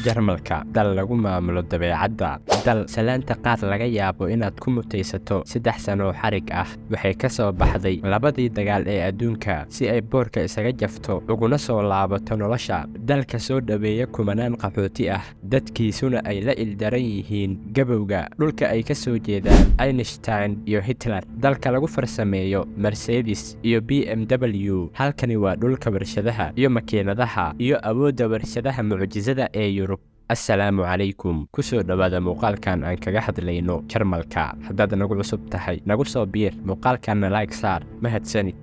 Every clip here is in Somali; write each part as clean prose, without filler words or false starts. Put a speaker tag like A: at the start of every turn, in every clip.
A: Jarmalka, dal lagu maamulo dabeecadda, dal salaanta qaar laga yaabo inaad ku mutaysato 3 sano oo xarig ah, waxay ka soo baxday labadii dagaal ee adduunka si ay boorka isaga jafto uguna soo laabato nolosha. Dalka soo dhoweeya kumanaan qaxooti ah, dadkiisuna ay la ildaran yihiin gabowga, dhulka ay ka soo jeedaan Einstein iyo Hitler, dalka lagu farsameeyo Mercedes iyo BMW. Halkani waa dhulka warshadaha iyo makiinadaha iyo awoodda warshadaha mucjisada ee Yurub. Assalaamu calaykum, kusoo dhowaada muuqaalkan aan kaga hadlayno Jarmalka. Haddaad nagu cusub tahay, nagu soo biir, muuqaalkanna like saar. Mahadsanid.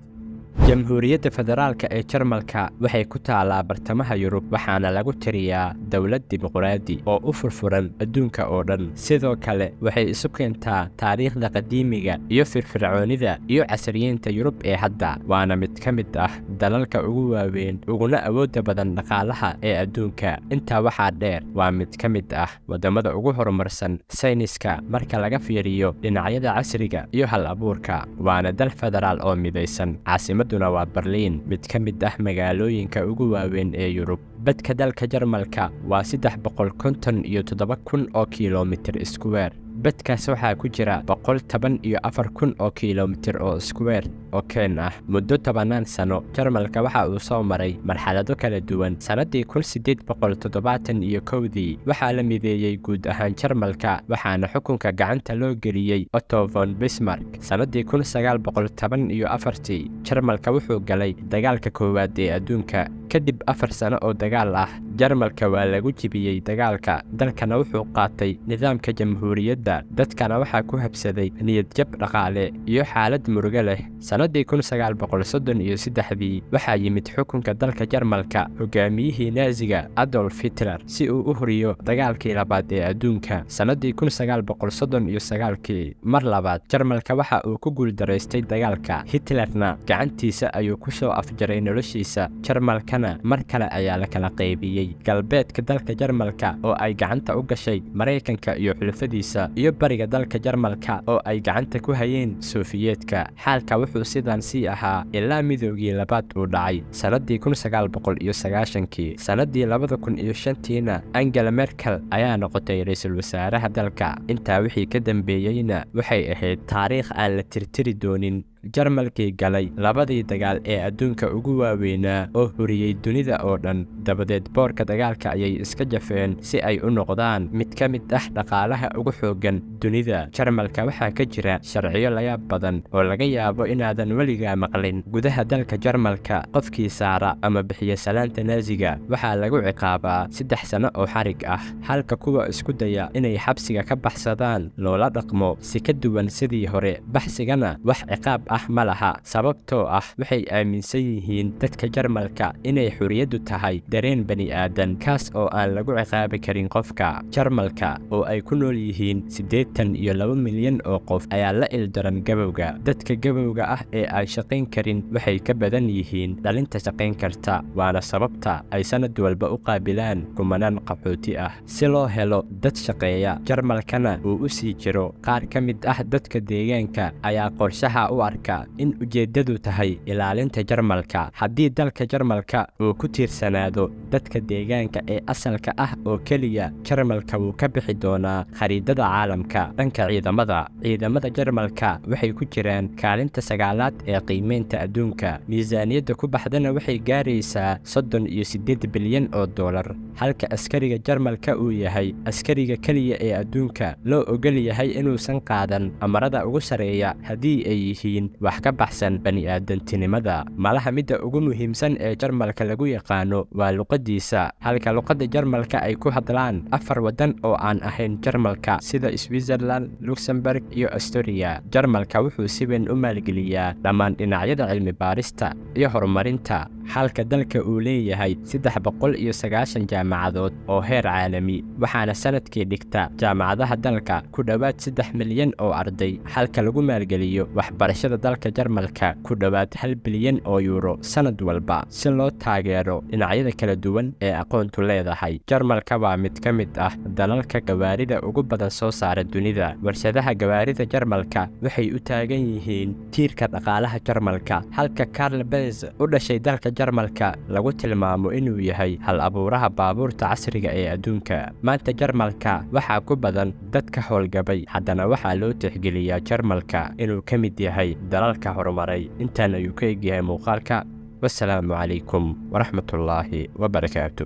A: Jamhuuriyadda Federaalka ee Jarmalka waxay ku taalaa bartamaha Yurub, waxaana lagu tiriyaa dowlad dimuqraadi oo u furfuran adduunka oo dhan. Sidoo kale waxay isu keentaa taariikhda qadiimiga iyo firfircoonida iyo casriyeynta Yurub ee hadda, waana mid ka mid ah dalalka ugu waaweyn uguna awoodda badan dhaqaalaha ee adduunka. Intaa waxaa dheer, waa mid ka mid ah waddamada ugu horumarsan sayniska marka laga fiiriyo dhinacyada casriga iyo hal abuurka, waana dal federaal oo midaysan. Caasimaduna waa Berliin, mid ka mid ah magaalooyinka ugu waaweyn ee Yurub. Badka dalka Jarmalka waa 357,000 oo kilomitir square. Badkaas waxaa ku jira 114,000 oo kilomitir oo square oo keen ah. Muddo tobanaan sano Jarmalka waxa uu soo maray marxalado kala duwan. Sannaddii 1871-dii waxaa la mideeyey guud ahaan Jarmalka, waxaana xukunka gacanta loo geliyey Otto von Bismarck. Sannaddii 1914-tii Jarmalka wuxuu galay dagaalka koowaad ee adduunka. Kadib 4 sano oo dagaal ah, Jarmalka waa lagu jebiyey dagaalka, dalkana wuxuu qaatay nidaamka jamhuuriyadda, dadkana waxaa ku habsaday niyadjab dhaqaale iyo xaalad murugo leh. Sannaddii 1933-dii waxaa yimid xukunka dalka Jarmalka hogaamiyihii Naasiga Adolf Hitler si uu u huriyo dagaalkii labaad ee adduunka. Sannaddii 1939-kii mar labaad Jarmalka waxa uu ku guuldaraystay dagaalka, Hitlerna gacantiisa ayuu ku soo afjaray noloshiisa. Jarmalkana mar kale ayaa la kala qaybiyey: galbeedka dalka Jarmalka oo ay gacanta u gashay Maraykanka iyo xulafadiisa, iyo bariga dalka Jarmalka oo ay gacanta ku hayeen Sofiyeetka. Xaalka wuxuu sidan sii ahaa ilaa midoogii labaad uu dhacay sannaddii 1990-kii. Sannaddii 2005-tiina Angela Merkel ayaa noqotay ra-iisul wasaaraha dalka. Intaa wixii ka dambeeyeyna waxay ahayd taariikh aan la tirtiri doonin. Jarmalkii galay labadii dagaal ee adduunka ugu waaweynaa oo huriyey dunida oo dhan, dabadeed boorka dagaalka ayay iska jafeen si ay u noqdaan mid ka mid ah dhaqaalaha ugu xooggan dunida. Jarmalka waxaa ka jira sharciyo layaab badan oo laga yaabo inaadan weligaa maqlin. Gudaha dalka Jarmalka, qofkii saara ama bixiya salaanta Naasiga waxaa lagu ciqaabaa 3 sano oo xarig ah, halka kuwa isku daya inay xabsiga ka baxsadaan loola dhaqmo si ka duwan sidii hore. Baxsigana wax ciqaab ah ma laha, sababtoo ah waxay aaminsan yihiin dadka Jarmalka inay xuriyaddu tahay dareen bani aadan, kaas oo aan lagu ciqaabi karin qofka. Jarmalka oo ay ku nool yihiin 82 milyan oo qof ayaa la ildaran gabowga. Dadka gabowga ah ee aan shaqayn karin waxay ka badan yihiin dhalinta shaqayn karta, waana sababta ay sanad walba u qaabilaan kumanaan qaxooti ah si loo helo dad shaqeeya, Jarmalkana uu u sii jiro. Qaar ka mid ah dadka deegaanka ayaa qorshaha u arka in ujeeddadu tahay ilaalinta Jarmalka. Haddii dalka Jarmalka uu ku tiirsanaado dadka deegaanka ee asalka ah oo keliya, Jarmalka wuu ka bixi doonaa khariidada caalamka. Dhanka ciidamada, ciidamada Jarmalka waxay ku jiraan kaalinta sagaalaad ee qiimeynta adduunka. Miisaaniyadda ku baxdana waxay gaaraysaa 38 bilyan oo dollar, halka askariga Jarmalka uu yahay askariga keliya ee adduunka loo ogol yahay inuusan qaadan amarada ugu sarreeya haddii ay yihiin wax ka baxsan bani'aadantinimada. Malaha midda ugu muhiimsan ee Jarmalka lagu yaqaano waa luqadiisa, halka luqadda Jarmalka ay ku hadlaan afar waddan oo aan ahayn Jarmalka, sida Switzerland, Luxembourg iyo Astoria. Jarmalka wuxuu si weyn u maalgeliyaa dhammaan dhinacyada cilmi baarista iyo horumarinta, halka dalka uu leeyahay 390 jaamacadood oo heer caalami, waxaana sanadkii dhigta jaamacadaha dalka ku dhowaad 3 milyan oo arday, halka lagu maalgeliyo waxbarashada dalka Jarmalka ku dhowaad 1 bilyan oo yuuro sanad walba si loo taageero dhinacyada kala duwan ee aqoontu leedahay. Jarmalka waa mid ka mid ah dalalka gawaarida ugu badan soo saara dunida. Warshadaha gawaarida Jarmalka waxay u taagan yihiin tiirka dhaqaalaha Jarmalka, halka Karl Benz u dhashay dalka Jarmalka lagu tilmaamo inuu yahay hal abuuraha baabuurta casriga ee adduunka. Maanta Jarmalka waxaa ku badan dadka howlgabay, haddana waxaa loo tixgeliyaa Jarmalka inuu ka mid yahay dalalka horumaray. Intaan ayuu ka egyahay muuqaalka. Wasalaamu calaykum waraxmatullaahi wabarakaatu.